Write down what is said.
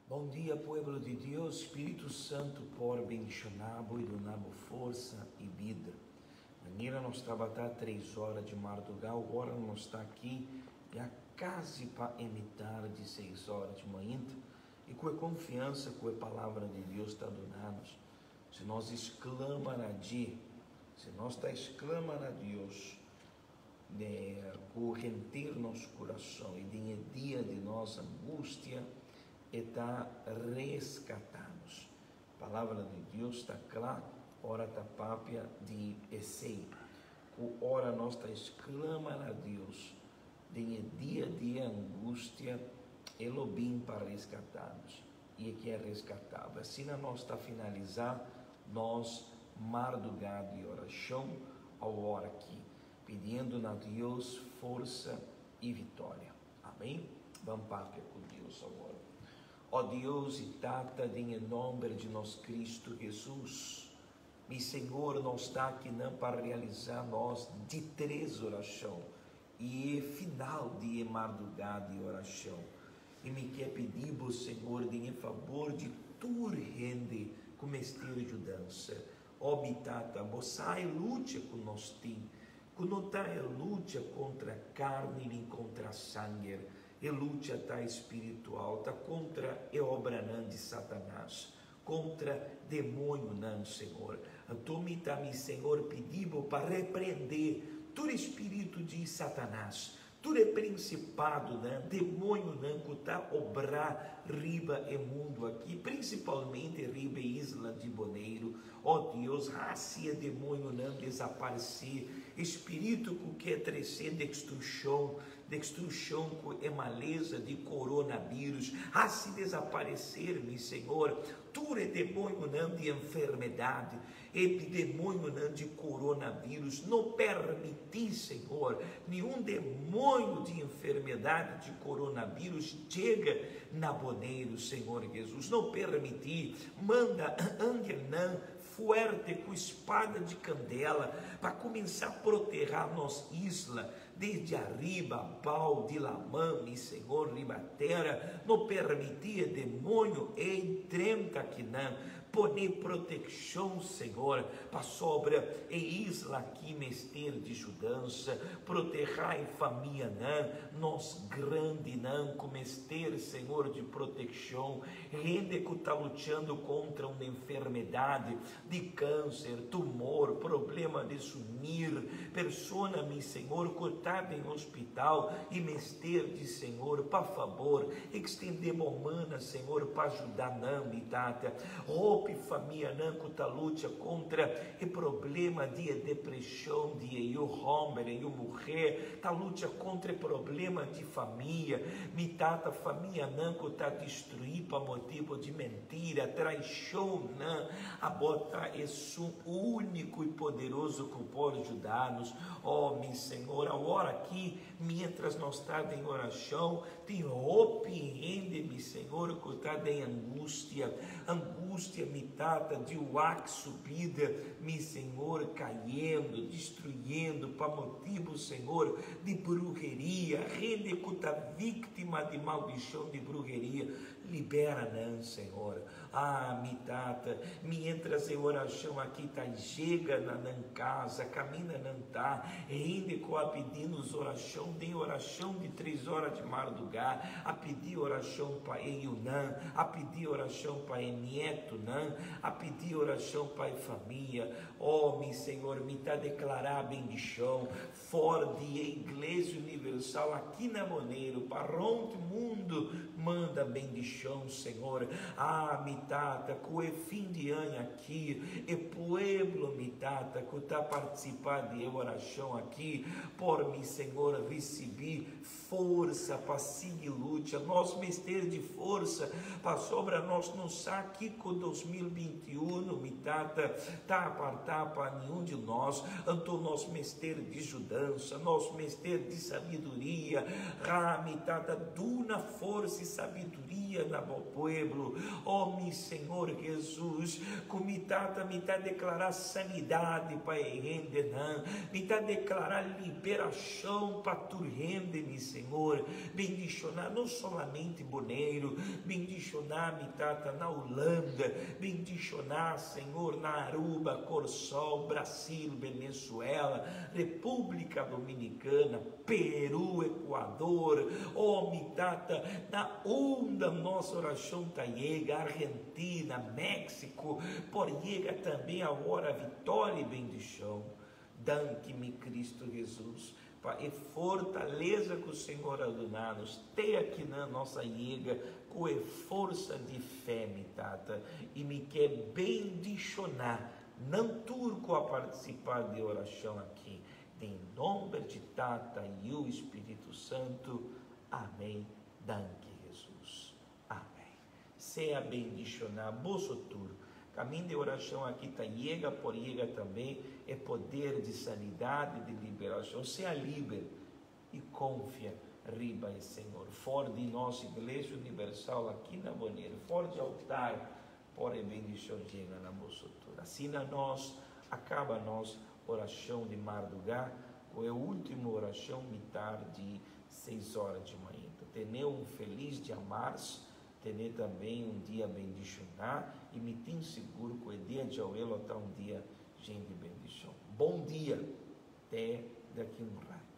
Bon dia, pueblo di Dios. Spiritu Santu por bendishoná bo i duna bo forsa i bida. Manera nos tabata 3 or di mardugá, awor nos ta aki ya kasi pa e mitar di 6 or di mainta. I ku e konfiansa ku e palabra di Dios ta duna nos, si nos sklama na dje, si nos ta sklama na Dios, ne, ku henter nos kurason i den dia di nos angustia, e ta reskatá nos. Palabra di Dios ta kla, ora ta papia di esei. Ku ora nos ta sklama na Dios, den dia di angustia, E lo bin pa reskatá nos. I e ke reskatá. Asina nos ta finalisá nos mardugá di orashon awor aki, pidiendo na Dios forsa i viktoria. Amèn? Ban papia ku Dios awor. O Dios i Tata, den nòmber di nos Kristu Hesus, mi Señor, nos ta aki pa realisá nos di tres orashon i final di mardugá di orashon. I mi ke pidi, Señor, den fabor di tur hende ku mester yudansa. O mi Tata, Bo sa e lucha ku nos tin, ku no ta e lucha kontra karni ni kontra sanger, e lucha ta spiritual, ta kontra e obra di Satanas, kontra demoñonan, Señor. Anto mi ta, mi Señor, pidi pa reprendé tur spiritu di Satanas, tur prinsipado, demoñonan ku ta obra riba e mundu aki, prinsipalmente riba isla di Boneiru. O Dios, hasi demoñonan desaparesé, spiritu ku ke trese destrukshon, destrukshon ku e malesa di coronavirus, hasi desaparesé, mi Señor, tur demoñonan di enfermedat, demoñonan di coronavirus, no permití, Señor, ningun demoño di enfermedat di coronavirus yega na Boneiru, Señor Hesus, no permití, manda angelnan fuerte ku spada di kandela pa kuminsá protehá nos isla, desde ariba, bou di laman, mi Señor, riba tera, no permití demoño drenta akinan, pone protekshon, Señor, pasobra e isla aki mester di yudansa, protehá e famianan, nos grandinan, ku mester, Señor, di protekshon, hende ku ta luchando kontra un enfermedat di kanser, tumor, problema di sumir, persona, mi Señor, ku ta den hospital i mester di Señor, pa fabor, ekstendé man, Señor, pa yuda nan, mi Tata. Hopi famianan ku ta lucha kontra e problema di depreshon, di e hòmber i muhé, ta lucha kontra e problema di famia, mi Tata, famianan ku ta destruí pa motibu di mentira, traishon, Abo ta esun úniko i poderoso ku por yuda nos. Oh, mi Señor, awor aki, mientras nos ta den orashon, tin hopi hende, mi Señor, ku ta den angustia, angustia, mi Tata, di wak su bida, mi Señor, kayendo, destruyendo, pa motibu, Señor, di bruheria, hende ku ta víktima di maldishon di bruheria, liberá nan, Señor. Ah, mi Tata, mientras e orashon aki ta yega na nan kas, kaminda nan ta, hende ku a pidi orashon, den orashon di 3 or di mardugá, a pidi orashon pa e yunan, a pidi orashon pa e nietonan, a pidi orashon pa e famia. Oh, mi Señor, mi ta deklará bendishon, for di Iglesia Universal aki na Boneiru, pa rònt mundu, manda bendishon, Señor. Ah, mi Tata, ku e fin di aña aki, e pueblo, mi Tata, ku ta partisipá di orashon aki, por mi Señor risibí forsa pa sigui lucha, nos mester di forsa pasobra nos no sa kiko 2021, mi Tata, ta apartá pa ningun di nos, anto nos mester di yudansa, nos mester di sabiduria, ah, mi Tata, duna forsa i sabiduria na bo pueblo. Oh mi Señor Jesus, ku mi Tata mi ta deklará sanidad pa e hendenan, mi ta deklará liberashon pa tur hende, mi Señor. Bendishoná no solamente Boneiru, bendishoná mi Tata na Hulanda, bendishoná Señor na Aruba, Kòrsou, Brasil, Venezuela, Repúblika Dominikana, Peru, Ecuador, oh mi Tata, na unda nos orashon ta yega, Argentina, Mexico, por yega tambe awor vitória i bendishon. Danki mi Cristo Jesus pa e fortaleza ku Señor a duna nos te akinan nos a yega ku e forsa di fe mi Tata i mi ke bendishona nan tur ku a partisipa di e orashon aki Den nomber di Tata, Yiu i Spiritu Santu. Amén. Danki Hesus. Amén. Sea bendishoná boso tur. Kamin di orashon aki ta yega por yega tambe e poder di sanidad i di liberashon. Sea liber i konfia riba e Señor. For di nos Iglesia Universal aki na Bonaire, for di altar por e bendishon yega na boso tur. Asina nos a kaba nos orashon di mardugá ku e último orashon mitar di seis ora di mainta. Tene un felis djamars, tene tambe un dia bendishoná i mi tin sigur ku e dia djawe lo ta un dia jen di bendishon. Bon dia! Te daki un ratu.